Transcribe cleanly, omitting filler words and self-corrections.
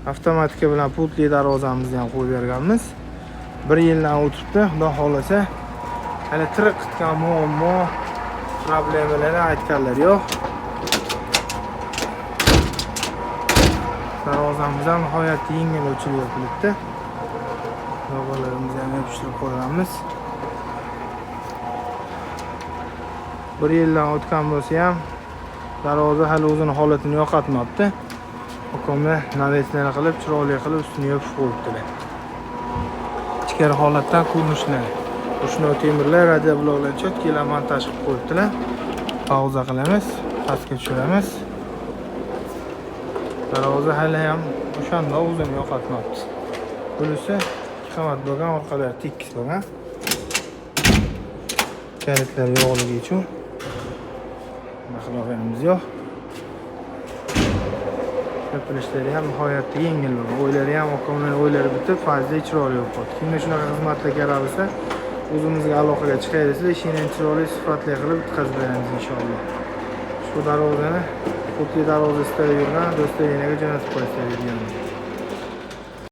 Avtomatika bilan pultli darvozamizni ham qo'yib berganmiz. 1 yildan o'tibdi, Xudo xohlasa. Hali tiriq qitgan muammo, problemalarni aytganlar yo'q. Darvozamiz ham nihoyatda yengil ochilib yopilibdi. Logolarimizni ham yopishtirib qo'yganmiz. 1 yildan o'tgan bo'lsa ham darvoza hali o'zini holatini yo'qotmabdi. Okomlar naveslarni qilib, chiroyli qilib ustini yopib qo'yibdilar. Ichkari holatdan ko'rinishlar. Ruchnoy temirlar, radiobloklar cho'tkilar montaj qilib qo'yibdilar. Pauza qilamiz, pastga tushiramiz. Darvoza hali ham o'shanda o'zini yo'qotmabdi. Bunisi 2 qavat bo'lgan, orqalari tekis bo'lgan. Kalitlar yo'qligi uchun xilofinimiz yo'q. Yopilishlari ham nihoyatda yengil bo'lgan. O'ylari ham okomlar o'ylari bitib, fazli chiroyli bo'lib qoldi. Kimga shunaqa xizmatlar kerak bo'lsa, o'zimizga aloqaga chiqaverasizlar, ishini ham chiroyli, sifatli qilib bitkazib beramiz inshaalloh. Shu darvozani, pultli darvoza istab yurgan do'stlar yeniga jo'natib qo'yasizlar videoni.